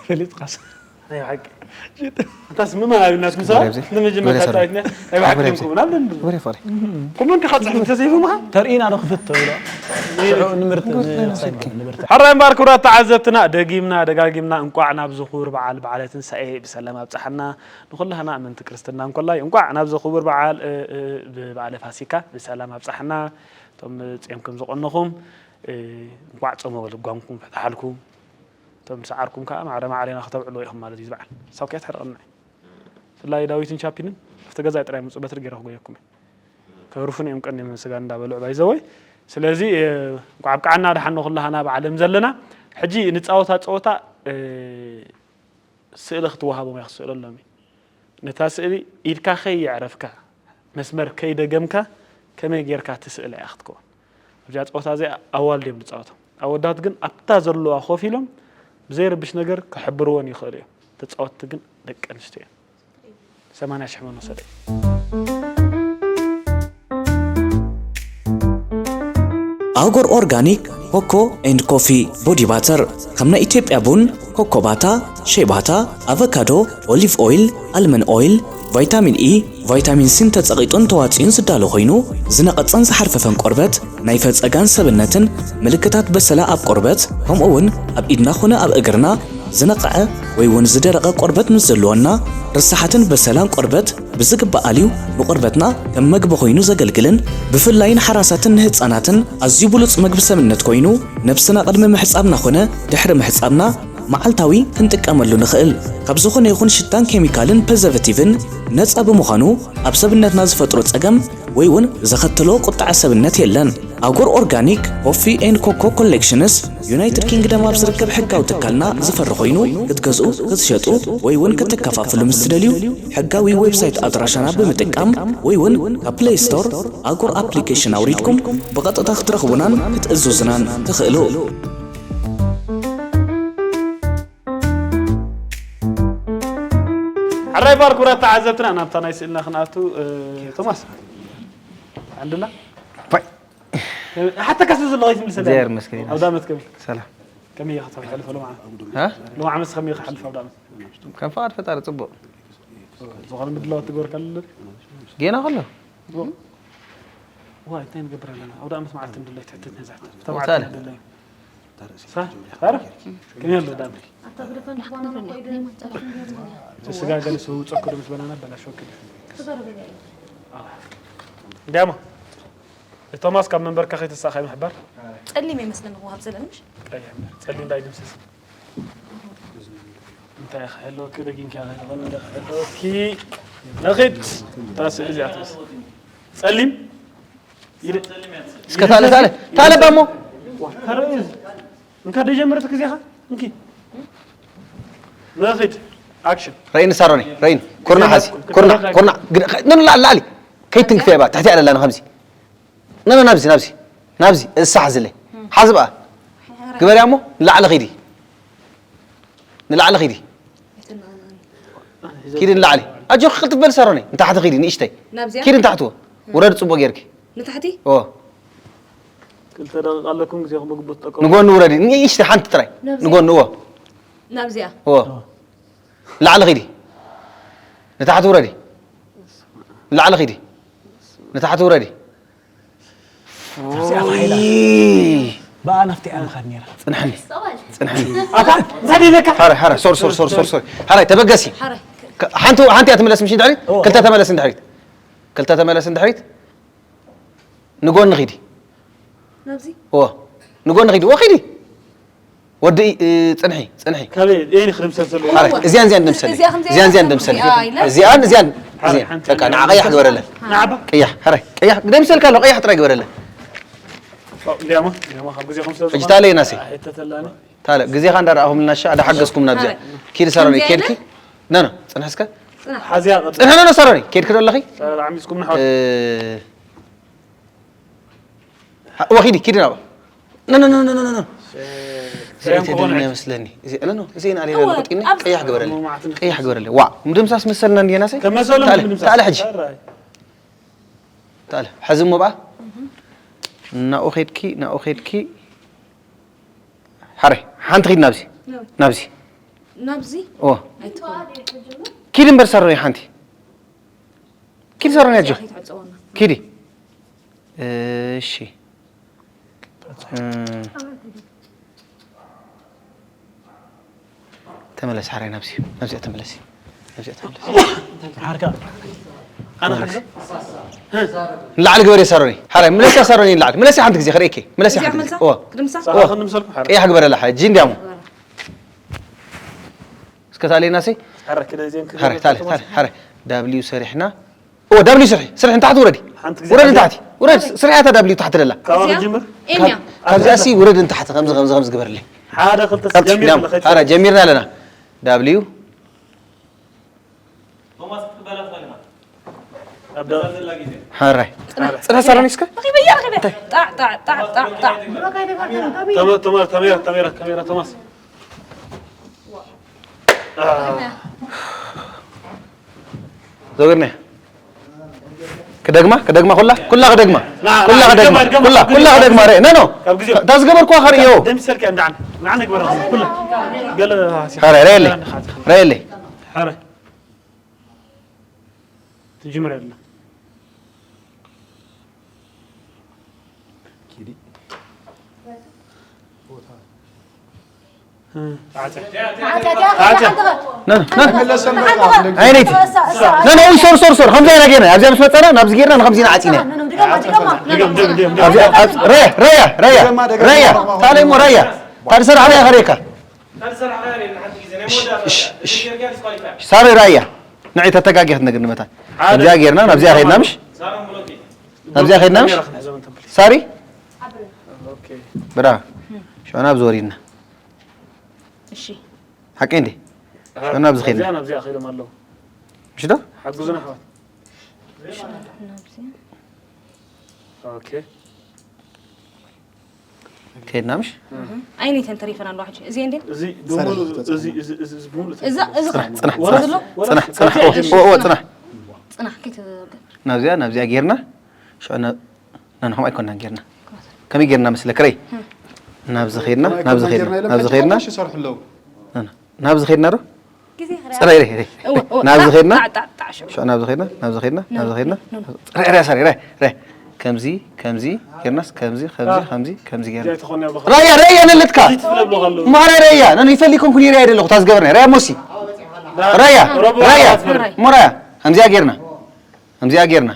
ፈሊጥካስ። ናይ ብሓቂ። ኣንታስ ምማ ኣብነት ምሳ ንመጀመርታ ጻዊትና ናይ ብሓቂ ድንኩ ምናምን። ወሬ ፈሪ ኮመንት ካጽሕ ተሰይፉ ምኻ። ተርእና ዶ ክፍት ተብሎ ሽዑ ንምርት ንሳይ ንብርት ሕራይ እምበኣር ክቡራት ተዓዘብትና፣ ደጊምና ደጋጊምና እንቋዕ ናብዚ ክቡር በዓል በዓለ ትንሳኤ ብሰላም ኣብፀሓና። ንኹላህና ኣመንቲ ክርስትና እንኮላይ እንቋዕ ናብዚ ክቡር በዓል እ፣ እ፣ ብበዓለ ፋሲካ ብሰላም ኣብፀሓና። እቶም ፂምኩም ዝቆነኹም እ፣ እንቋዕ ፆመ ልጓምኩም ፈታሓልኩም። እቶም ሰዓርኩም ከዓ ማዕረ ማዕሬና ከተብዕልዎ ኢኹም ማለት እዩ ዝበዓል ሳውኪያ ትሕርቐና። ብፍላይ ዳዊትን ቻፒንን ኣብቲ ገዛይ ጥራይ ምፁ በትሪ ገይረ ክጎየኩም እየ። ከህርፉን እዮም ቀንዮም ስጋ እንዳበልዑ ባይዘወይ። ስለዚ እ፣ እንኳዕ ኣብቅዓና ደሓን ንኹላህና ብዓለም ዘለና። ሕጂ ንፃወታ ፀወታ እ፣ ስእሊ ክትወሃቦም እያ ክስእለሎም እዩ። ነታ ስእሊ ኢድካ ከይየዕረፍካ መስመር ከይደገምካ ከመይ ጌርካ ትስእላ እያ ክትከውን። ኣብዚኣ ፀወታ እዚኣ ኣዋልድ እዮም ዝፃወቱ። ኣወዳት ግን ኣብታ ዘለዋ ኮፍ ኢሎም ብዘይረብሽ ነገር ክሕብርወን ይኽእሉ እዮም። ተፃወትቲ ግን ደቂ ኣንስትዮ እየን። ሰማንያ ሽሕ መን ወሰደ? ኣጎር ኦርጋኒክ ኮኮ ኤንድ ኮፊ ቦዲ ባተር ከም ናይ ኢትዮጵያ ቡን፣ ኮኮባታ፣ ሼባታ፣ ኣቨካዶ፣ ኦሊቭ ኦይል፣ ኣልመን ኦይል፣ ቫይታሚን ኢ፣ ቫይታሚን ሲን ተጸቒጡን ተዋጺኡን ዝዳሎ ኮይኑ ዝነቐጸን ዝሓርፈፈን ቆርበት ናይ ፈጸጋን ሰብነትን ምልክታት በሰላ ኣብ ቆርበት ከምኡ እውን ኣብ ኢድና ኾነ ኣብ እግርና ዝነቐዐ ወይ እውን ዝደረቐ ቆርበት ምስ ዘለወና ርሳሓትን በሰላን ቆርበት ብዝግባእ ኣልዩ ንቆርበትና ከም መግቢ ኮይኑ ዘገልግልን ብፍላይ ንሓራሳትን ንህፃናትን ኣዝዩ ብሉፅ መግቢ ሰብነት ኮይኑ ነብስና ቅድሚ ምሕፃብና ኮነ ድሕሪ ምሕፃብና መዓልታዊ ክንጥቀመሉ ንኽእል። ካብ ዝኾነ ይኹን ሽታን ኬሚካልን ፕሪዘርቨቲቭን ነፃ ብምዃኑ ኣብ ሰብነትና ዝፈጥሮ ፀገም ወይ እውን ዘኸትሎ ቁጥዐ ሰብነት የለን። ኣጎር ኦርጋኒክ ኮፊ ኤንድ ኮኮ ኮሌክሽንስ ዩናይትድ ኪንግደም ኣብ ዝርከብ ሕጋዊ ትካልና ዝፈሪ ኮይኑ ክትገዝኡ፣ ክትሸጡ ወይ እውን ክትከፋፍሉ ምስ ትደልዩ ሕጋዊ ዌብሳይት ኣድራሻና ብምጥቃም ወይ እውን ካብ ፕሌይ ስቶር ኣጎር ኣፕሊኬሽን ኣውሪድኩም ብቐጥታ ክትረኽቡናን ክትእዝዙናን ትኽእሉ። ሕራይ ባር ክቡራት ተዓዘብትና ናብታ ናይ ስእልና ክንኣቱ እ፣ ቶማስ ዓንድላ ሓተካ ስለ ዘለኹ ይትምልሰ እግዚኣብሔር ይመስገን። ኣብ ዳመት ከመይ ሰላም ከመይ ኢኻ ተሕልፎ ሎማ እ? ሎማ ዓመት ከመይ ኢኻ ሓልፍ ኣብ ዳመት ከም ፍቓድ ፈጣሪ ጽቡቕ ዝኾነ ምድላው ትገብር ካለ ጌና ከሎ ዋይ እንታይ ንገብር ኣለና ኣብ ዳመት መዓልቲ ምድላይ ትሕትት ነዛ ወታለ። ምድላይ ሳራ ከመይ ኣሎ ዳመት ስጋ ገለ ሰው ጸኩ ምስ በላና በላሽ ወክል እንዲያማ ቶማስ ካብ መንበርካ ከይተሳእኻ ምሕባር ጸሊም ይመስለኒ ክወሃብ ዘለኒ ምሽ ቀይሕ እምበር ጸሊም ዳይ ድምስስ እንታይ ክሕልወኪ ደጊንኪ ክሕልወኪ ነኺድ ታስ እዚኣ ትስ ጸሊም እስከ ታለ ታለ ታለ ባሞ ከረዩ እንካ ደጀመረት ግዜኻ እንኪ ነኺድ ኣክሽን ረይን ሳሮኒ ረይን ኩርና ሓዚ ኩርና ኩርና ንላዕሊ ላዕሊ ከይትንክፈ ባ ትሕቲ ኣለላ ንከምዚ ኖ ኖ ናብዚ ናብዚ ናብዚ እሳ ሓዝለ ሓዚ በኣ ግበርያ እሞ ንላዕሊ ኺዲ ንላዕሊ ኺዲ ኪዲ ንላዕሊ ኣጆኺ ክልትበል ሳሮኒ ንታሕቲ ኺዲ ንእሽተይ ናብዚኣ ኪዲ ንታሕትዎ ውረድ ፅቡቅ ጌርኪ ንታሕቲ ኦ ክልተ ደቂቃ ኣለኩም ግዜኹም ብግቡእ ትጠቀሙ ንጎኒ ውረዲ ንእሽተይ ሓንቲ ጥራይ ንጎኒ እዎ ናብዚኣ እዎ ላዕሊ ኺዲ ንታሕቲ ውረዲ ንላዕሊ ኺዲ ንታሕቲ ውረዲ ብኣ ናፍቲ እያ ምኻድ ነይራ ፅንሐኒ ፅንሐኒ ኣታ እንታይ ደለካ ሓረ ሓረ ሶር ሶር ሶር ሶር ሶር ሓረ ተበገሲ ሓረ ሓንቲ ሓንቲ እያ ትምለስ ምሽ ድሕሪት ክልተ ተመለስ ድሕሪት ክልተ ተመለስ ድሕሪት ንጎኒ ኺዲ ናብዚ እዎ ንጎኒ ኺዲ እዎ ኺዲ ወዲ እ፣ ፅንሒ ፅንሒ ካበይ የኒ ክድምሰል ዘለዎ ሓረ እዚኣን እዚኣን ድምሰል እዚኣ ከምዚኣ እዚኣን እዚኣን ኢላ ድምሰል ከምዚኣ ኢላ። እዚኣን እዚኣን ሓረ እዚኣን ሓንቲ በቃ ንዓ ቀያሕ ግበረለን ንዓባ ቀያሕ ሓረ ቀያሕ ደምሰልካ ኣሎ ቀያሕ ጥራይ ግበረለን እንዲያማ እንዲያማ ካብ ግዜኹም ስለ ሕጂ ታለ ናሰይ ሕተተላኒ ታለ ግዜኻ እንዳረኣኹም ናሻ ዳሓገዝኩም ናብዚኣ ኪዲ ሳሮኒ ከምዚኣ ኬድኪ ኢለ? ኖ ኖ ፅንሐ እስከ ሓዚያ ፅንሐ ኖ ኖ ሳሮኒ ኬድኪ ዶ ኣለኺ ዓሚዝኩም ንሓወት እ፣ ወኺዲ ኪዲ ናብኣ ኖ ኖ ኖ ኖ ኖ ኖ ዘይተ ድምና ይመስለኒ እዚ ኖ ኖ እዚ ኢና ሌላ እወ፣ ለቆጢኒ ኣብዚ ቀያሕ ግበረለይ ቀያሕ ግበረለይ ዋ ምድምሳስ መሰልና እንዲና ሰ ከመሰሎም ታለ ምድምሳስ ታለ ሕጂ ሕራይ። ታለ ሕዚ እሞ በኣ ናኡ ኸድኪ ናኡ ኸድኪ ሓረ ሓንቲ ኺድ ናብዚ ናብዚ ናብዚ ኦ ኣይትኾን ኪዲ እምበር ሳሮኒ ሓንቲ ኪዲ ሳሮኒ ኣጆ ከይትዕፀወና ኪዲ እሺ እም፣ ተመለስ ሓራይ ናብዚ ናብዚኣ ተመለስ ናብዚኣ ተመለስ ሓርካ ንላዕሊ ግበሪ ሳሮኒ ሓራይ ምለስያ ሳሮኒ ንላዕሊ ምለስያ ሓንቲ ግዜ ክርእየኪ ምለስያ ሓንቲ ግዜ እወ ክድምሳ እወ ክንምሰልኩም ሓረ ቀያሕ ግበረላ ሕጂ እንዲያሞ እስከ ታሌና ሲ ሓረ ክደዜን ሓረ ታሌ ታሌ ሓረ ዳብሊው ሰሪሕና እወ ዳብሊው ስርሒ ስርሒ ንታሕቲ ውረዲ ሓንቲ ግዜ ውረድ ሓንቲ ንታሕቲ ውረድ ስርሒ ኣታ ዳብሊው ታሕቲ ደላ ካብ ክጅምር ኤምያ ካብዚኣ ሲ ውረድ ንታሕቲ ከምዚ ከምዚ ከምዚ ግበርለይ ሓደ ክልተ ካብቲ ጀሚር ዳሞ ሓረ ጀሚርና ኣለና ዳብሊው ሓራይ ጽና ሰራኒ እስከ ረኺበያ ረኺበያ ጣዕ ጣዕ ጣዕ ጣዕ ጣዕ ተመ- ተመ- ተሜራ ተሜራ ተሜራ ቶማስ ዘውርነ ክደግማ ክደግማ ኩላ ኩላ ክደግማ ኩላ ክደግማ ኩላ ኩላ ክደግማ ረ ኖ ኖ ካብ ግዜ እታ ዝገበርኩዋ ከርእዮ ደምሰልኪ እንዳዓን ንዓነ ግበራ ኩላ ገለ ሓራይ ረየለይ ረየለይ ሓረ ትጅምር ያለ ና ና ዓይነይቲ ና ና ሶር ሶር ሶር ከምዚ ኢና ጌርና ኣብዚኣ ምስ መፀና ናብዚ ጌርና ንከምዚ ኢና ዓፂና ኣብዚ ኣብዚ ረያ ረያ ረያ ረያ ታለይ ሞ ረያ ታዲ ሰራሕ ረያ ከረየካ ሳሪ ራያ ንዒ ተተጋጊ ክትነግር ንመታ ናብዚኣ ከይድና ምሽ ናብዚኣ ከይድና ምሽ ሳሪ ብራ ሽዑ ናብ ዝወሪድና እሺ ሓቂ እንዴ ሽዑ ናብ ዝኸይድና ናብዚኣ ከይዶም ኣለዉ ምሽ ዶ ሓግዙና ኣሕዋት ኦኬ ከይድና ምሽ ኣይነይተን ተሪፈን ኣለዋ ሕጂ እዚ እንዴ እዚ ብምሉእ እዚ እዚ እዚ እዚ ብምሉእ እዛ እዚ ፅናሕ እዚ ኣሎ ፅናሕ ፅናሕ ኦ፣ ኦ፣ ኦ፣ ፅናሕ ፅናሕ ከይተገብር ናብዚኣ ናብዚኣ ጌርና ሽዑ ና- ናንኹም ኣይኮንናን ጌርና ከመይ ጌርና መስለክ ረይ ናብዚ ኸይድና ናብዚ ኸይድና ናብዚ ኸይድና ይሰርሑ ኣለዉ ናብዚ ኸይድና ዶ ግዜ ፅራይ ረይ ረይ እወ እወ ናብዚ ኸይድና ጣዕ ጣዕ ጣዕ ሽዑ ሽዑ ናብዚ ኸይድና ናብዚ ኸይድና ናብዚ ኸይድና ረይ ረይ ሳሪ ረይ ረይ ከምዚ ከምዚ ጌርናስ ከምዚ ከምዚ ከምዚ ከምዚ ጌርና ዘይትኾን ያብኻ ራያ ራያ ነለትካ ትፍለብሎ ከለዉ ማራ ራያ ነን ይፈልይኮም ኩን ራያ ደለኹ ታዝገበርና ራያ ሞሲ ራያ ራያ ሞራያ ከምዚኣ ጌርና ከምዚኣ ጌርና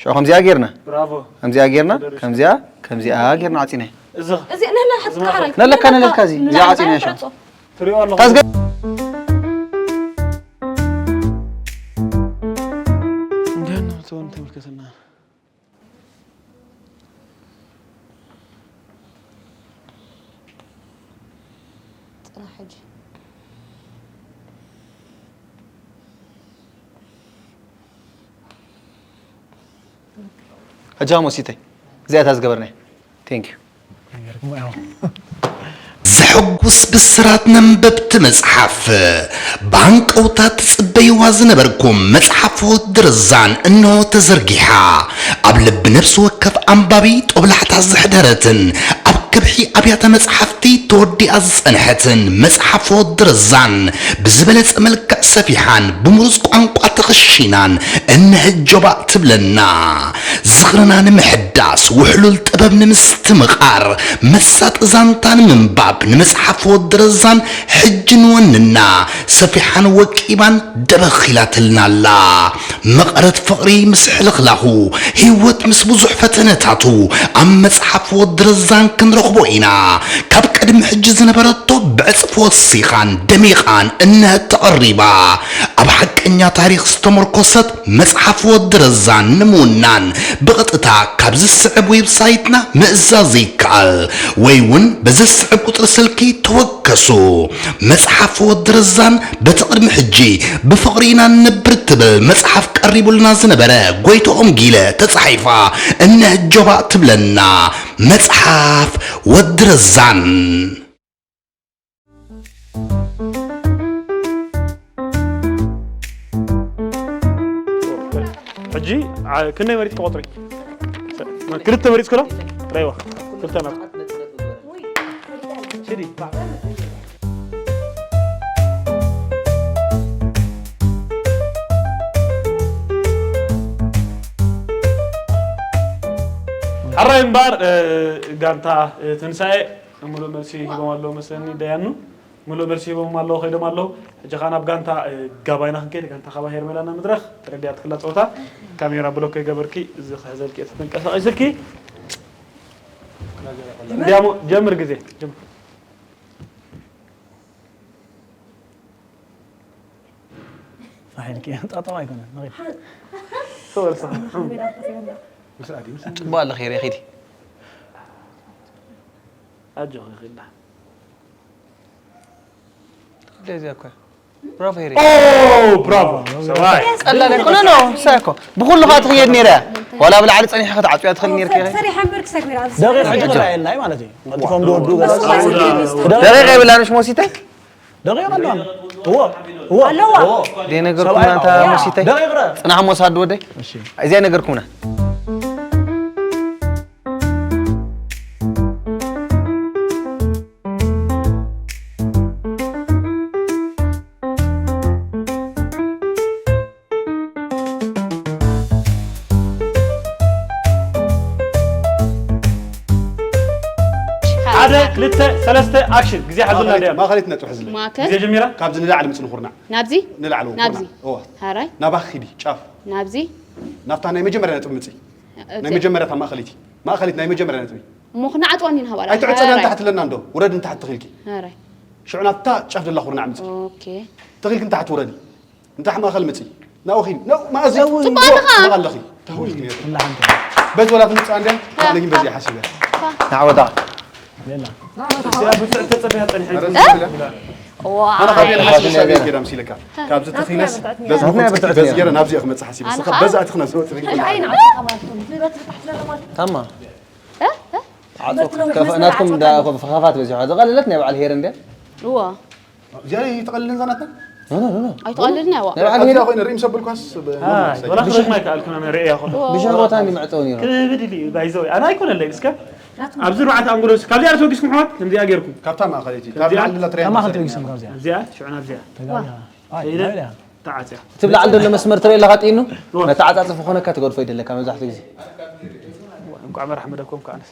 ሽዑ ከምዚኣ ጌርና ብራቮ ከምዚኣ ጌርና ከምዚኣ ከምዚኣ ጌርና ዓፂናዮ እዚ እዚ ነለ ሓትካ ሓራይ ነለካ ነለካ እዚ እዚኣ ዓፂናዮ ሽዑ ትሪኦ ኣለኹ ታዝገ እንዲያ ነው ተወን ተመልከተና ፅናሕ ሕጂ ሕጂ ሞሲተይ እዚኣ እታ ዝገበርናዮ thank you ዘሐጉስ ብስራት ነንበብቲ መጽሓፍ። ብሃንቀውታ ትጽበይዋ ዝነበርኩም መጽሓፍ ወዲ ርዛን እንሆ ተዘርጊሓ። ኣብ ልቢ ነፍሲ ወከፍ ኣንባቢ ጦብላሕታ ዘሕደረትን ኣብ ከብሒ ኣብያተ መጽሓፍቲ ተወዲኣ ዝጸንሐትን መጽሓፍ ወዲ ርዛን ብዝበለጸ መልክዕ ሰፊሓን ብምሩጽ ቋንቋ ተኸሺናን እነሀ ጆባእ ትብለና። ዝኽርና ንምሕዳስ፣ ውሕሉል ጥበብ ንምስትምቓር፣ መሳጢ ዛንታ ንምንባብ፣ ንመጽሓፍ ወዲ ረዛን ሕጂ ንወንና፣ ሰፊሓን ወቂባን ደበኽ ኢላትልና ኣላ። መቐረት ፍቕሪ ምስ ሕልኽላኹ፣ ህይወት ምስ ብዙሕ ፈተነታቱ፣ ኣብ መጽሓፍ ወዲ ረዛን ክንረኽቦ ኢና። ካብ ቅድሚ ሕጂ ዝነበረቶ ብዕጽፊ ወሲኻን ደሚቓን እነሀ ተቐሪባ። ኣብ ሓቀኛ ታሪኽ ዝተመርኮሰት መጽሓፍ ወዲ ረዛን ንምውናን ብቐጥታ ካብ ዝስዕብ ዌብሳይትና ምእዛዝ ይከኣል ወይ እውን በዚ ዝስዕብ ቁጽሪ ስልኪ ተወከሱ። መጽሓፍ ወዲ ረዛን በቲ ቅድሚ ሕጂ ብፍቕሪ ኢና ንነብር ትብል መጽሓፍ ቀሪቡልና ዝነበረ ጎይትኦም ጊለ ተጻሒፋ እነሀ ጆባእ ትብለና መጽሓፍ ወዲ ረዛን። ሕጂ ዓ- ክንደይ መሪጽ ትቆጽሪ? ክልተ መሪጽ ክሎ? ረይዋ ክልተ ናት። ሽዲ ሕራይ እምበኣር፣ እ፣ ጋንታ፣ እ፣ ትንሳኤ ምሉእ መልሲ ሂቦም ኣለዉ መስለኒ፣ ደያኑ። ምሉእ መልሲ ሂቦም ኣለዉ፣ ከይዶም ኣለዉ። ሕጂ ኸኣ ናብ ጋንታ፣ እ፣ ጋባይና ክንከይድ፣ ጋንታ ካባ ሄርሜላ ናብ መድረኽ፣ ተረዲኣትክላ ጸወታ። ካሜራ ብሎክ ከይገበርኪ፣ እዚ ክሕዘልኪ እየ፣ ተተንቀሳቒስኪ። እንዲያሞ፣ ጀምር ግዜ፣ ጀምር። ፋሕ ኢልኪ፣ ጠጠው ኣይኮነን፣ ንኺድ። ሰው ወልሰ። ጽቡቕ ኣለኺ፣ ሄሪ፣ ኺዲ። ኣጆኺ፣ ኺዳ። ኹሉ እዚኣ እኮ። ብራቮ፣ ሄሪ። ኦ፣ ብራቮ፣ ሰብኣይ። ቀላል እኮ፣ ኖ፣ ኖ፣ ሳይ እኮ። ብኹሉ ኸኣ ትኽየድ ነይራ። ዋላ ብላዕሊ ጸኒሕኺ ክትዓጽውያ ትኽእሊ ነይርኪ። ሰሪሐ እምበር ክሰግር ኣብዚ ደቂቕ ሕጂ ሰዓት። ትረኣየና እዩ ማለት እዩ። ቀልጢፎም ዝወዱ ገለ ደቂቕ የብላን፣ እሺ፣ ሞሲተ? ደቂቕ ኣለዋ። እዎ፣ እዎ፣ ኣለዋ። እዎ። ደይ ነገርኩምና ሰብኣይ፣ እንታ እዋ። ሞሲተ? ደቂቕ ረ። ጽናሕ ሞሳድ ወደይ። እሺ። እዚኣ ነገርኩምና። ሓደ፣ ክልተ፣ ሰለስተ፣ ኣክሽን። ግዜ ሓዙልና፣ ማእኸሊት፣ ደያኑ። ማእኸሊት ነጥቢ ሕዝለይ። ማእከል። ግዜ ጀሚራ። ካብዚ ንላዕሊ ምጽ ንኹርናዕ። ናብዚ? ንላዕሊ ናብዚ? ንኹርናዕ። እዋ። ሕራይ? ናባኺ ኪዲ፣ ጫፍ። ናብዚ? ናብታ ናይ መጀመርያ ነጥቢ ምጺ። ናይ ኦኬ። መጀመርያ እታ ማእኸሊት። ማእኸሊት ናይ መጀመርያ ነጥቢ። እሞ ክንዓጽዋ እንዲና ሃባላ። ኣይትዕጸና፣ ሕራይ። ንታሕቲ ኣለና እንዶ። ውረድ ንታሕቲ ተኺልኪ። ሕራይ። ሽዑ ናብታ ጫፍ ደላ ኹርናዕ ምጺ። ኦኬ። ተኺልኪ ንታሕቲ ውረዲ። ንታሕ ማእኸል ምጺ። ናብኺ፣ ን-፣ ማእዚ፣ እው። ጽቡቕ ኣለኻ። ጽቡቕ ኣለኺ። ተህዊልኪ ነይሩ። እንዳ ሓንቲ። በዚ ወላ ትምጻእ እንድያ፣ እ። ኣነ ግን በዚ ሓሲበ። እ። ናዕወታ። ሌላ። እዚኣ ብትዕ ተጸቢያ ጸኒሐ። ኧረ እ? ዝም ብላ። ዋ። ኣነ ካብ ኣይ። ሓሲበ ሰብ እዩ ገዳም ሲለካ። ካብዚ ተኺለስ፣ በዚ ናትና ኮንትራት ብትዕት በዚ ነይሩ። ገይረ ናብዚ እየ ክመጽእ ሓሲበ። ኣነ ስኻ ከዓ በዛ ኣትኽና ዝወጽእ። እንታይ ዓይነት ዓጸፋ ማለት እዩ? እዚ በትሪ ታሕቲ ዘሎ ማለት እዩ። ታማ። እ? እ? ዓጾ ትምህርቲ ነው ከፈ-፣ መስመር ናትኩም ዓጾ እንዳ ተሎ። ኮ-፣ ፈኻፋት በዚሖ። ዝቐለለት ናይ በዓል ሄር እንድያ? እዋ። እዚኣ ኣይትቐልልን እዛ ናትና? ኖ፣ ኖ፣ ኖ፣ ኖ። ኣይትቐልልን እያ፣ ዋ። ናይ በዓል ኣብዚኣ ሄር ኮይነ ርእም ሰበልኳስ ብ-፣ ኣይ፣ ኖርማል ወላ ሳይድ። ክረኽማ ኣይከኣልኩን ኣነ ርእያ ኾነ። ዋ። ብሻ ቦታ እንዲ መዕጸው ነይሩ። ክብድ ኢሉ ባይዘው። ኣነ ኣይኮነለይ እስከ። ናትኩም። ኣብዚ ኣርባዕተ ኣንጎሎ እስከ። ካብዚኣ ርሰው ጊስኩም ኣሕዋት፣ ከምዚኣ ጌርኩም። ካብታ ማእኸለይቲ። ካብዚኣ ካብዚኣ። ዓንድላ ትሪያ ካብ ማእኸል መሰለኝ። ትሪጊስኩም ካብዚኣ። እዚኣ፣ ሽዑ ናብዚኣ። ተጋቢያ። ኣይ፣ ከይደ። ናብዚኣ። ተዓጽያ። ትብላዕ ዘሎ መስመር ትርኢ ኣለኻ ጥኢኑ? ዋ። ነተዓጻጽፎ ኾነካ ትገድፎ ይደለካ መብዛሕትኡ ግዜ። እንቋዕ መራሒ መደብኩም ከኣነስ።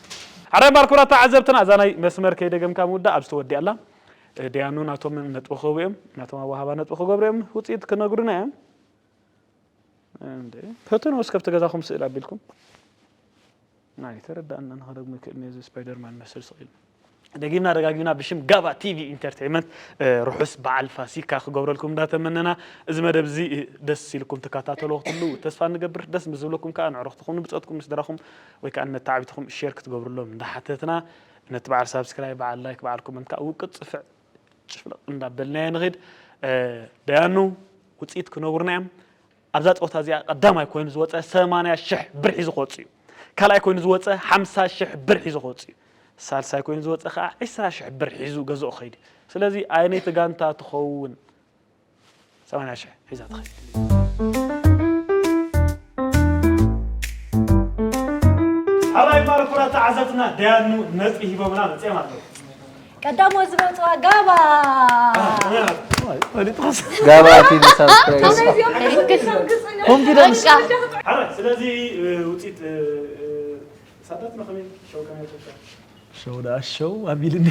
ሓራይ እምበኣር ክቡራት ተዓዘብትና፣ እዛ ናይ መስመር ከይደገምካ ምውዳእ ኣብዚ ተወዲኣ ኣላ። እ፣ ደያኑ ናቶም ነጥቢ ክህቡ እዮም። ናቶም ኣወሃባ ነጥቢ ክገብሩ እዮም። ውጽኢት ክነግሩና እዮም። እንዴ፣ ፈተኑ እስከ ኣብቲ ገዛኹም ስእል ኣቢልኩም። ናይ ተረዳእና ንኸደግሞ ይክእል ነዚ ስፓይደርማን መስል ስቕ ኢሉ። ደጊምና ደጋጊምና ብሽም ጋባ ቲቪ ኢንተርቴይመንት፣ እ፣ ርሑስ በዓል ፋሲካ ክገብረልኩም እንዳተመነና፣ እዚ መደብ እዚ፣ እ፣ ደስ ኢልኩም ትከታተልዎ ክትህልዉ ተስፋ ንገብር። ደስ ምስ ዝብለኩም ከኣ ንዕሩኽትኹም፣ ንብጾትኩም፣ ንስድራኹም ወይ ከኣ ንመተዓቢትኹም ሼር ክትገብሩሎም እንዳሓተትና፣ ነቲ በዓል ሳብስክራይብ፣ በዓል ላይክ፣ በዓል ኮመንት ከኣ ውቅጥ ጽፍዕ ጭፍልቕ እንዳበልናዮ ንኺድ። እ፣ ደያኑ ውጽኢት ክነግሩና እዮም። ኣብዛ ጸወታ እዚኣ ቀዳማይ ኮይኑ ዝወጸ ሰማንያ ሽሕ ብር ሒዙ ክወጽእ እዩ። ካልኣይ ኮይኑ ዝወጸ ሓምሳ ሽሕ ብር ሒዙ ክወጽእ እዩ። ሳልሳይ ኮይኑ ዝወጸ ከኣ ዕስራ ሽሕ ብር ሒዙ ገዝኦ ክኸይድ እዩ። ስለዚ ኣየነይቲ ጋንታ ትኸውን ሰማንያ ሽሕ ሒዛ ትኸይድ? ሓራይ እምበኣር ክቡራት ተዓዘብትና፣ ደያኑ ነጥቢ ሂቦምና መጺኦም ኣለዉ። ቀዳሞ ዝመጽዋ ጋባ። ጋባ ቲቪ ሳብስክራይብ። ከመይ እዚኦም ትርግጽ እዮም። ኮንፊደንስ። በቃ። ሓራይ፣ ስለዚ፣ እ፣ ውጽኢት፣ እ፣ እ፣ ሳዳት ነው ከመይ ሸው ከመይ ተካ? ሸው ደኣ ሸው ኣቢልኒ።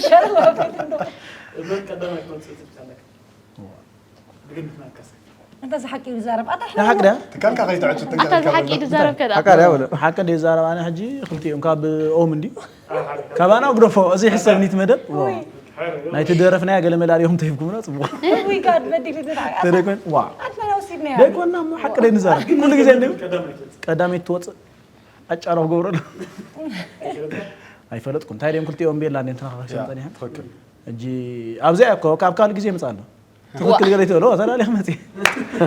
ሸው ኣቢልኒ። መን ቀዳማይ ክመጽእ ትብል ኣለካ? ዋ። ብግምትና ከሰ። እንተ ዝሓቂ እዩ ዝዛረብ። ኣታ ንሓቂ ዳ? ትካልካ ከይትዕቱ ኣታ ትንከልካ ዝሓቂ እዩ ዝዛረብ ከዳ? ሓቂ ዳ ይብሉ። ሓቂ ድዩ ዝዛረብ? ኣነ ሕጂ ክልቲኦም ካብ ኦም እንድዩ። ካባና ግደፎ፣ እዚ ይሕሰብ ኒት መደብ። ዋ። ውይ። ናይቲ ደረፍናያ ገለ መለ ኣሪኹም ተሂብኩምና ጽቡቕ። ውይ ጋድ በዲሉ ንርኣ። ተደኮን፣ ዋ። ኣትና ወሲድናያ። ደይኮና እሞ ሓቂ ደይ ንዛረብ። ኩሉ ግዜ እንድዩ። ቀዳመይቲ ትወጽእ። ኣጫሮ ክገብረሉ። ኣይፈለጥኩን። እንታይ ድዮም ክልቲኦም ቤላ እንድዮም ተናኻኺሶም ያ፣ ጸኒሖም? ትኽክል። ሕጂ ኣብዚኣ እኮ ካብ ካልእ ግዜ ይምጻ ኣሎ። ትኽክል ገለ ይትበሎ፣ ተላሊኽ መጺ።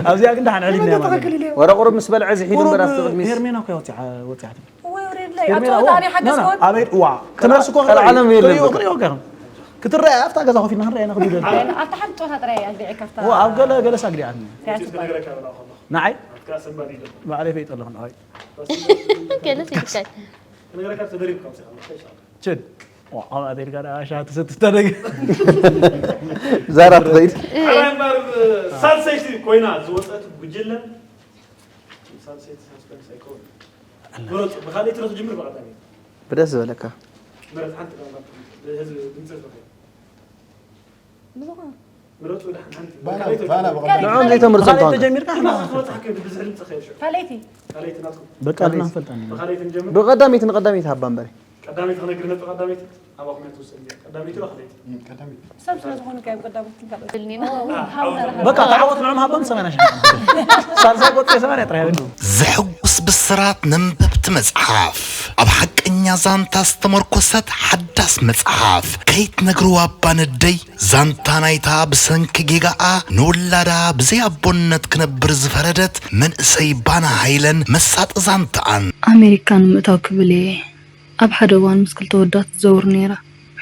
ኣብዚኣ ግን ደሓን ዕሊልና እያ ማለት እዩ። ወረ ቁሩብ ምስ በልዐ ዝሒዱ ቁሩብ እምበር ኣብቲ ቅድሚስ። ሄርሜላ እኮ እያ ወጺዓ፣ ወጺዓ ትብል። ወይ ወሬድላ፣ ሄርሜላ፣ ኣብታ ወ-፣ ወጣ እኔ ሓገዝ ና፣ ና፣ ኮን። ኣበይ፣ ዋ፣ ትነሱ እኮ ቀልዓለም የለን። ትሪኦ፣ ትሪኦ እኮ ኢኹም። ክትረአ ኣብታ ገዛኹም ፊትና ክንረአ ኢና ክብል። ኣይ፣ ኣብታ ሓንቲ ጸወታ ጥራይ እያ ኣግዲዐካ ኣብታ። ዋ፣ ኣብ ገለ፣ ገለ ሳግዲ ዓድና። እያ ጽቡቕ። ንዓይ? ባዕለይ ፈይጠ ኣለኹ፣ ንዓይ። ገለ ሲልካይ። ችድ። ዋ፣ ኣብ ኣቤልካ ደኣ ሻሂ ትሰቲ ተደግ። ዛራ ትኸይድ። እ። ሓራይ እምበኣር ሳልሰይቲ ኮይና ዝወጸት ጉጅለ፣ ሳልሰይቲ ሳስፐንስ ኣይከውን። ምረፁ። ብኻልኣይቲ ዶ ክጅምር ብቐዳመይቲ? ብደስ ዝበለካ። ምረፅ ሓንቲ ዳንባ ብህዝቢ ድምፂ ዝረኸበ። ብዝኾነ ምረፁ ደሓን ሓንቲ። ባላ ብኻልኣይቲ ዶ ባላ ክጅምር? ብቐዳመይቲ። ንዖም ዘይተምርፆም ካልኣይቲ ተዋንታ ተጀሚርካ ንባኻ ክበፅሓ ከብዲ ብዝሒ ድምፂ ከየብሽዑ። ካልኣይቲ ካልኣይቲ ናትኩም። በቃ ካልኣይቲ። ንፈልጣ ብኻልኣይቲ ንጀምር። ብቐዳመይቲ ንቐዳመይቲ ሃባ እምበሪ። ቀዳመይቲ ክነግር ነጥቢ ቀዳመይቲ ኣባኹም እያ ትውሰን እያ። ቀዳመይቲ ዶ ካልኣይቲ? ቀዳመይቲ። ሰብ ስለ ዝኾኑ ከዮም ቀዳሞት ክንፈልጥ ብልኒና በቃ ተዓወት ንዕም ሃቦም ሰማንያ ሺህ ሳልሳይ ቆፅሪ ሰማንያ ጥራሕ ያበል ዘሕጉስ ብስራት ነንበብቲ መጽሓፍ። ኣብ ሓቀኛ ዛንታ ዝተመርኮሰት ሓዳስ መጽሓፍ ከይትነግርዋ እባ ነደይ። ዛንታ ናይታ ብሰንኪ ጌጋኣ ንውላዳ ብዘይ ኣቦነት ክነብር ዝፈረደት መንእሰይ ባና ሃይለን መሳጢ ዛንታኣን። ኣሜሪካ ንምእታው ክብል እየ ኣብ ሓደ እዋን ምስ ክልተ ወዳት ትዘውር ነይራ።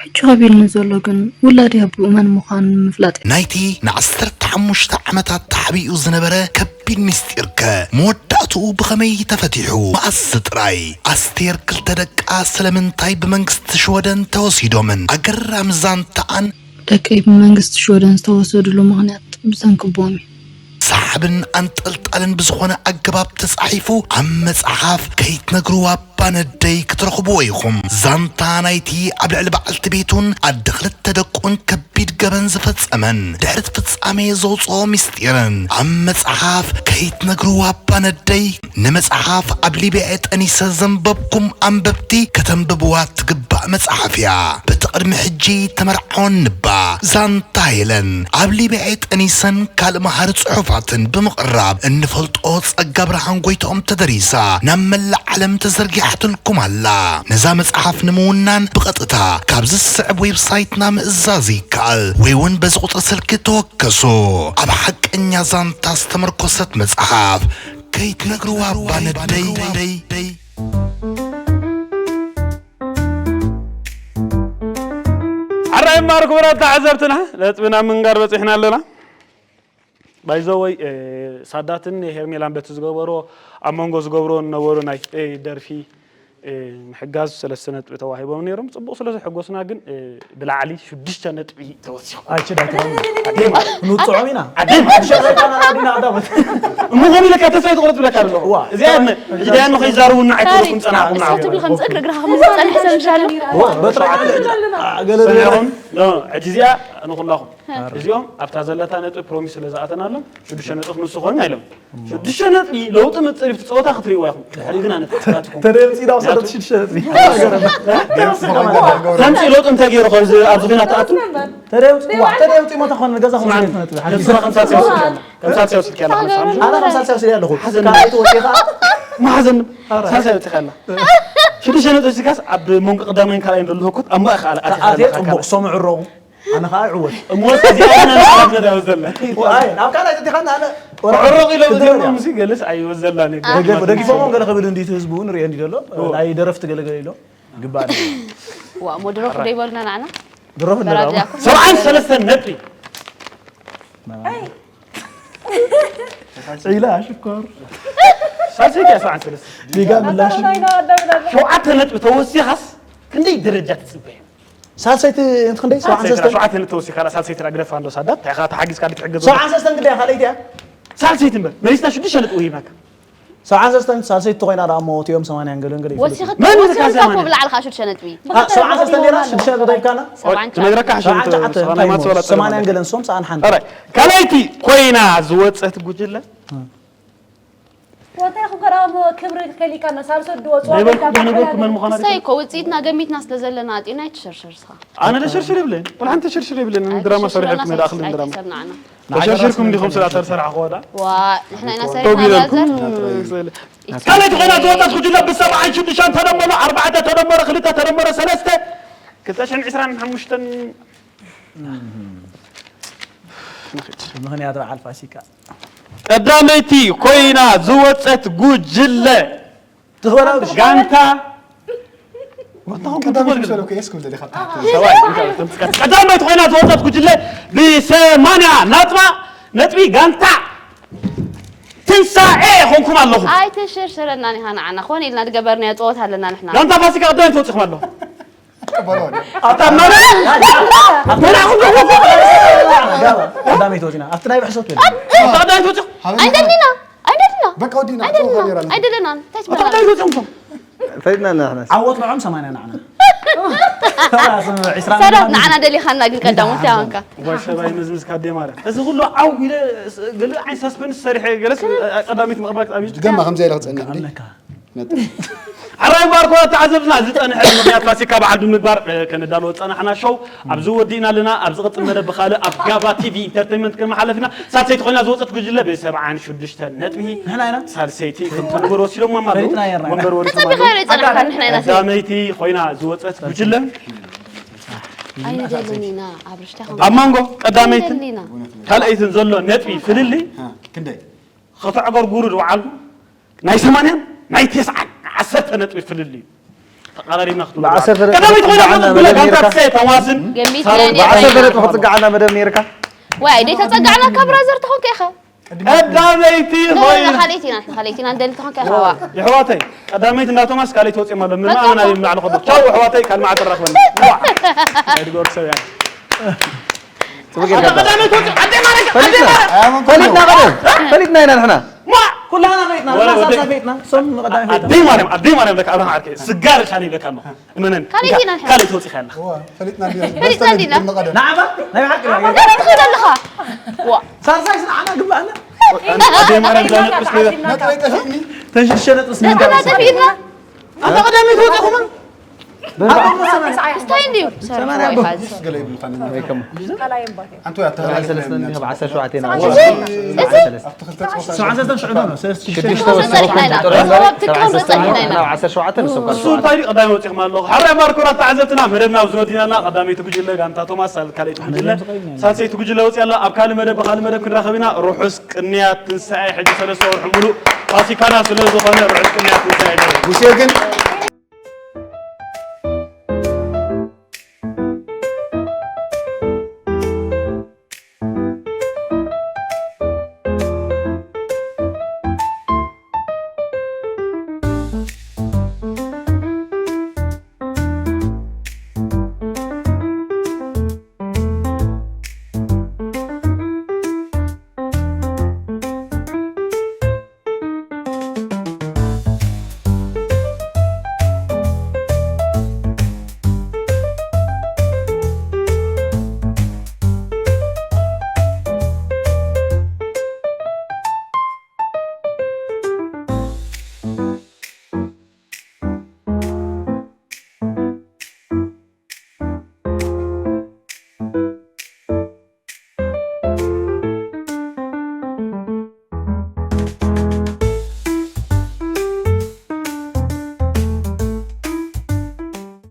ሕጂ ከቢድኒ ዘሎ ግን ውላደይ ኣቦኡ መን ምዃኑ ንምፍላጥ እዩ። ናይቲ ንዓሰርተ ሓሙሽተ ዓመታት ተሓቢኡ ዝነበረ ከቢድ ምስጢርከ መወዳእትኡ ብኸመይ ተፈቲሑ? መኣስ ጥራይ? ኣስቴር ክልተ ደቃ ስለምንታይ ብመንግስቲ ሽወደን ተወሲዶምን? ኣገራሚ ዛንታኣን ደቀይ ብመንግስቲ ሽወደን ዝተወሰድሉ ምኽንያት ብሰንኪ ኣቦኦም እዩ። ሰሓብን ኣንጠልጣልን ብዝኾነ ኣገባብ ተጻሒፉ ኣብ መጽሓፍ ከይትነግርዋ እባ ነደይ ክትረኽብዎ ኢኹም። ዛንታ ናይቲ ኣብ ልዕሊ በዓልቲ ቤቱን ኣደ ክልተ ደቁን ከቢድ ገበን ዝፈጸመን ድሕሪ እቲ ፍጻሜ ዘውጽኦ ምስጢርን ኣብ መጽሓፍ ከይትነግርዋ እባ ነደይ። ንመጽሓፍ ኣብ ሊብያ ጠኒሰ ዘንበብኩም ኣንበብቲ ከተንብብዋ ትግባእ መጽሓፍ እያ። በቲ ቅድሚ ሕጂ ተመርዓወን ንባ ዛንታ ሄለን ኣብ ሊብያ ጠኒሰን ካልእ መሃሪ ጽሑፋትን ብምቕራብ እንፈልጦ ጸጋ ብርሃን ጎይትኦም ተደሪሳ ናብ መላእ ዓለም ተዘርጊሓትልኩም ኣላ። ነዛ መጽሓፍ ንምውናን ብቐጥታ ካብ ዝስዕብ ዌብሳይትና ምእዛዝ ይከኣል ወይ እውን በዚ ቁጽሪ ስልኪ ተወከሱ። ኣብ ሓቀኛ ዛንታ ዝተመርኮሰት መጽሓፍ ከይትነግርዋ እባ ነደይ። ኣራይ እምበኣር ክቡራት ተዓዘብትና ነጥብና ምንጋር በፂሕና ኣለና። ባይዘወይ ሳዳትን ሄርሜላን በቲ ዝገበሮ ኣብ መንጎ ዝገብሮ ነበሩ ናይ ደርፊ ምሕጋዝ ሰለስተ ነጥቢ ተዋሂቦም ነይሮም። ፅቡቕ ስለ ዘሐጎስና ግን ብላዕሊ ሽዱሽተ ነጥቢ ተወሲኹ። ኣይችዳ ትኸም ንውፅዖም ኢና። እሞ ከም ኢለካ ተስፋ ይትቑረጥ ብለካ ኣለኹ። እዚኣ ሕጂ ዳያኑ ከይዛረቡና ኣይኮነኩም ፀናሕኩም ንዓኹም። ትብል ከም ዝእግር እግርኻ ከም ዝፀንሕ ሰምሻለሁ። በጥራዕ ገለ ሰሚዕኹም? ኖ፣ ሕጂ እዚኣ ንኹላኹም እዚኦም ኣብታ ዘለታ ነጥቢ ፕሮሚስ ስለ ዝኣተናሎም ሽዱሽተ ነጥቢ ክንሱ ኾንና ኢሎም። ሽዱሽተ ነጥቢ ለውጢ ምፅእ ጸወታ ክትርእይዋ ኢኹም። ድሕሪ ግን ኣነ ተሓታትኩም ተደምፂ ዳ ወሰደት ሽዱሽተ ነጥቢ ተምፂእ ለውጢ እንታይ ገይሩ ኣብዚ ኹናት ተኣቱ? ተደምፂ ዋ ተደምፂ ሞ ተኾነ ገዛ ኹም ነጥቢ ሓደ ነብስኻ ከምሳልሳይ ወሲድካ ከምሳልሳይ ወሲድካ ኣለኻ። ኣነ ከምሳልሳይ ወሲደ ኣለኹ ካልኣይቲ ወሲኻ ማሓዘን ሳልሳይ ወፂኻ ኣላ። ሽዱሽተ ነጥቢ ወሲድካስ ኣብ መንጎ ቀዳማይን ካልኣይን ዘሎ ህኩት ኣብ ማእኸል ኣቲኻ ኣትየ ዘለኻ ፅቡቕ ሶም ዕረቑ ኣነ ከዓ ይዕወት እሞ እዚኣ ኢና ንዓላት ነዳዊ ዘለና። ኣይ ናብ ካልኣይ ተቲኻ ንኣነ ዕረቕ ኢሎም እዚኦም ምስ ይገልጽ ኣይወዘላን እዩ። ደገ- ደጊፎሞ ገለ ክብል እንዲት ህዝቡ እውን ሪኦ እንዲ ዘሎ ናይ ደረፍቲ ገለገለ ኢሎም ግባእ ዋ ሞድረፍ ደይበልና ንዓና ድሮፍ በራድ ንራቡ ያኩ ሰብዓን ሰለስተን ነጥቢ ዒላ ሽኮር ሳልሰይቲ እያ ሰብዓን ሰለስተን ሊጋ ምላሽ ሸውዓተ ነጥቢ ተወሲኻስ ክንደይ ደረጃ ትጽበ? ሳልሰይቲ እንት ክንደይ ሰብዓን ሰለስተን ሸውዓተ ነጥቢ ተወሲኻ ሳልሰይቲ ግደፋ እንዶ ሳዳት ታይኻ ተሓጊዝካ ድትሕገዝ ሰብዓን ሰለስተን ክንደይ ካልኣይቲ እያ ሳልሰይቲ እምበር መሊስና ሽዱሽተ ነጥቢ ሂብናካ። ሰብዓን ሰለስተን ሳልሰይቲ ኮይና ደኣ እሞ እቲኦም ሰማንያን ገለን ገለ ይፈልጡ። ወሲኽቶ መን ኢልካ ወሲኽቶ ሰማንያ? እኮ ብላዕልኻ ሽዱሽተ ነጥቢ አ፣ ሰብዓን ሰለስተን ዲና ሽዱሽተ ነጥቢ ሂብካና ሰብዓን ትነግረካ ሓሽም ሰብዓን ሸዓተ እንታይ ሰማንያ እሞ ማትወላ ሰማንያን ገለን ሶም ሰብዓን ሓንቲ ካልኣይቲ ኮይና ዝወፀት ጉጅለ ወንታይ ክገርኣሞ ክብሪ ከሊካና ሳልሶ ድወ ዘይበልኩ ዘይነገርኩ መን ምዃና እሰይ እኮ ውፅኢትና ገሚትና ስለ ዘለና ኣጢና ኣይትሸርሸር ስኻ ኣነ ደሸርሽር የብለን ወላ ሓንቲ ሸርሽር የብለን ድራማ ሰሪሕኩም ዳ ኣኽልን ድራማ ኣይትሰብናዓና ተሸርሽርኩም ዲኹም ስለ ተሰርሓ ክወዳ ዋ ንሕና ኢና ተው ቢለልኩም ሰሪሕና ካልኣይቲ ኮይና ዝወፀት ጉጅለ ብሰብዓን ሽዱሽተን ተደመሩ ኣርባዕተ ተደመሩ ክልተ ተደመሩ ሰለስተ ክልተ ሽሕን ዕስራን ሓሙሽተን ምኽንያት በዓል ፋሲካ ቀዳመይቲ ኮይና ዝወፀት ጉጅለ ትኽበራዊ ጋንታ ቀዳመይቲ ምሰለኩ የስኩም ደሊኻ ሰብኣይ፣ እንታይ ትምስቀት? ቀዳመይቲ ኮይና ዝወፀት ጉጅለ ብሰማንያ ናጥባ ነጥቢ ጋንታ ትንሳኤ ኾንኩም ኣለኹም። ኣይትሽርሽረና ኒኻ ንዓና ኮነ ኢልና ዝገበርናዮ ፀወታ ኣለና ንሕና ጋንታ ፋሲካ ቀዳመይቲ ወፂኹም ኣለኹም። ቅበሎ ኣብታ እናለ ቀዳመይቲ ወፂና ኣብቲ ናይ ብሕሶት ቀዳመይቲ ወፂኹም። ኣይደሊና ኣይደሊና በቃ ወዲና ኣይደለናን እንታይ ኣብታ ትበላ ቀዳመይቲ ወፂኹም። ፈሊጥና ኣለና ንሕናስ። ዓወት ንዖም ሰማንያ ንዓና። ሰዳት ንዓና ደሊኻና ግን ቀዳሞት ያወንካ ጓል ሰብኣይ መዝምዝ ካዴ ማለት እዚ ኩሉ ዓው ኢለ ገለ ዓይነት ሳስፐንስ ሰሪሐ ገለስ ቀዳሚት ምቕባል ብጣዕሚ ድገማ ከምዚ ኢለ ክጸንሕ እንዴ ኣለካ ኣራይ ባርኮ ተዓዘብትና ዝጸንሐ ምክንያት ፋሲካ በዓል ብምግባር ከነዳሎ ዝጸናሕና ሾው ኣብዚ ወዲእና ኣለና። ኣብ ዝቕጽል መደብ ብኻልእ ኣብ ጋባ ቲቪ ኢንተርቴይንመንት ክንመሓለፍና ሳልሰይቲ ኮይና ዝወፀት ጉጅለ ብሰብዓን ሽዱሽተ ነጥቢ ንሕና ኢና ሳልሰይቲ ከም ትንበሮ ወሲዶም ኣለዉ ፈሊጥና ነርና ኢና። ወንበር ወዲሶም ተጋገረ ኣለዉ ይጸናሕካ ንሕና ኢና ሰብ ቀዳመይቲ ኮይና ዝወፀት ጉጅለ ኣይንደልን ኢና ኣብርሽታ ኣብ መንጎ ቀዳመይትን ኢና ካልኣይትን ዘሎ ነጥቢ ፍልልይ ክንደይ ከተዕገርጉሩ ዝወዓልኩም ናይ ሰማንያን ናይ ተስዓን ዓሰርተ ነጥቢ ፍልልይ እዩ። ተቃራሪብና ክትብሉ ብዓሰርተ ነጥቢ ቀዳመይቲ ኮይና ክትበዓልና ክትብሉ መደብ ጋንታ ነይርካ? ክሳይ ተዋስን ገሚት ሳሮን ነይርና። ብዓሰርተ ነጥቢ ክትፅጋዓና መደብ ነይርካ? ወይ ደይ ተጸጋዕና ካብ ብራዘር ተኾንካ ኢኻ ቀዳመይቲ ኮይና ካልእቲ ኢና ካልእቲ ኢና እንደሊ ተኾንካ ኢኻ ዋ የሕዋተይ ቀዳመይቲ እንዳ ቶማስ ካልኣይቲ ወፂኦም ኣሎ ምናምን ኣብ ላዕሊ ከሎ ቻው ኣሕዋተይ ካልማዓ ትራኽበና ድጎር ሰብ ያ ፅቡቅ ጌርካ ቀዳመይቲ ወፂኦም ኣደ ማረጋ ፈሊጥና ፈሊጥና ቀደም ፈሊጥና ኢና ንሕና ኩላና ፈይጥና ወላ ኩላና ወደ- ሳልሳ ፈይጥና ሶም ቀዳሚ ፈይጥና ኣደይ ማርያም ኣደይ ማርያም ለካ ኣብርሃ ዓርከይ ስጋር ሻኒ ይብለካ ኣሎ እመነን ካልኣይቲ ኢና ንሕና። ካልኣይቲ ወፂኻ ኣለኻ እዋ ፈሊጥና እንዲና ፈሊጥና እንዲና። መቐደም ንዓባ ናይ ብሓቂ ገለ ትኽእል ኣለኻ ዋ ሳልሳይ ስንዓና ግባኣና ኣደይ ማርያም ዛነጥስ ነጥበይ ጠፊእኒ ተሽሸ ነጥብስ ነጥብና ጠፊእና ኣታ ቀዳመይቲ ወፂኹማ እንታይ እንድዩ ገለ ይብሉካ ወይ ከሞ ኣንተ ኣተሃላሊፍ ሰለስተ ዓሰርተ ሸውዓተ ኢና እዚ ሰብዓን ሰለስተን ሽዑ ነው ሰለስተ ሽዱሽተ ሽዱሽተ ወሰድና ኢና። ወሰድና ሰብዓን ሰለስተን ሽዑ ኢና። ናብ ዓሰርተ ሸውዓተ ንሶም እሱ እንታይ ድዩ ቀዳሚ ወፂኹም ኣለኹ ሓራይ ማርኮራት ተዓዘብትና መደብና ኣብዚ ወዲና ኣላ ቀዳመይቲ ጉጅለ ጋንታ ቶማስ ኣብ ካልኣይቲ ጉጅለ ሳልሰይቲ ጉጅለ ወፂኣ ኣላ ኣብ ካልእ መደብ ብካልእ መደብ ክንራኸብ ኢና ርሑስ ቅንያት ትንሳኤ ሕጂ ሰለስተ ወርሒ ሙሉእ ፋሲካና ስለ ዝኾነ ርሑስ ቅንያት ትንሳኤ ይደረግ ሙሴ ግን